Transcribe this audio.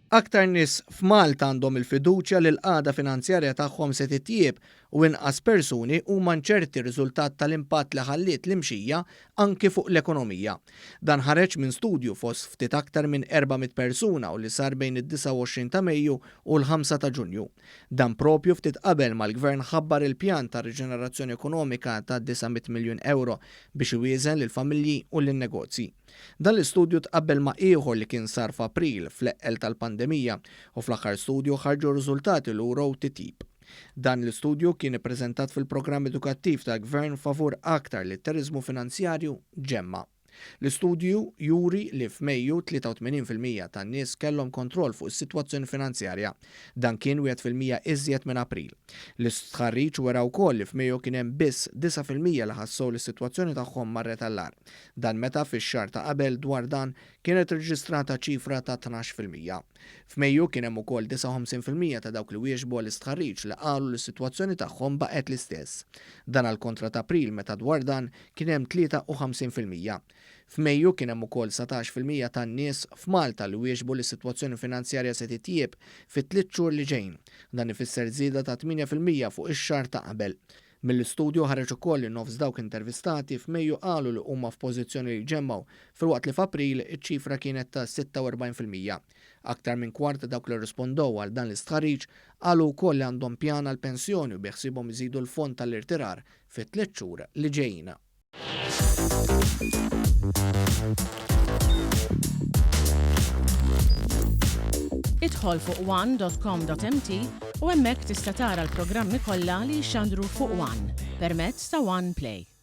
Aktar nies f'Malta għandhom il-fiduċja li l-qagħda finanzjarja tagħhom se titjieb u inqas persuni huma inċerti riżultat tal-impatt li ħalliet l-imxija anki fuq l-ekonomija. Dan ħareġ minn studju fost ftit aktar minn 400 persuna u li sar bejn id-29 ta' Mejju u l-ħamsa ta' Ġunju. Dan propju ftit qabel ma l-Gvern ħabbar il-pjan ta' riġenerazzjoni ekonomika ta' 900 miljun ewro biex iwieżen lill-familji u lin-negozji. Dan l-istudju tqabbel ma' ieħor li kien sar f'April, fl-eqqel tal-pandemija, u fl-aħħar studju ħarġu riżultati li wrew titjib. Dan l-istudju kien ippreżentat fil-programm edukattiv tal-Gvern favur aktar litteriżmu finanzjarju, Ġemma. L-istudju juri li f'Mejju 83% tan-nies kellhom kontroll fuq is-sitwazzjoni finanzjarja. Dan kien 1% iżjed minn April. L-istħarriġ wera wkoll li f'Mejju kien hemm biss 9% li ħassew li s-sitwazzjoni tagħhom marret għall-agħar. Dan meta fix-xahar ta' qabel dwar dan kienet irreġistrata ċifra ta' 12%. F'Mejju kien hemm ukoll 59% ta' dawk li wieġbu għall-istħarriġ li qalu li s-sitwazzjoni tagħhom baqgħet l-istess. Dan għall-kontra t'April meta dwar dan kien hemm 53%. F'Mejju kien hemm ukoll 19% tan-nies f'Malta li wieġbu li s-sitwazzjoni finanzjarja se titjieb fit-tliet xhur li ġejjin. Dan ifisser żieda ta' 8% fuq ix-xahar ta' qabel. Mill-istudju ħareġ ukoll li nofs dawk intervistati f'Mejju qalu li huma f'pożizzjoni li jġemmgħu, filwaqt li f'April iċ-ċifra kienet ta' 46%. Aktar minn kwart ta' dawk li rrispondew għal dan l-istħarriġ qalu wkoll li għandhom pjan għall-pensjoni u beħsiebhom iżidu l-fond tal-irtirar fit-tliet xhur li ġejjin. Idħol fuq one.com.mt u hemmhekk tista' tara l-programmi kollha li jixxandru fuq One permezz ta' One Play.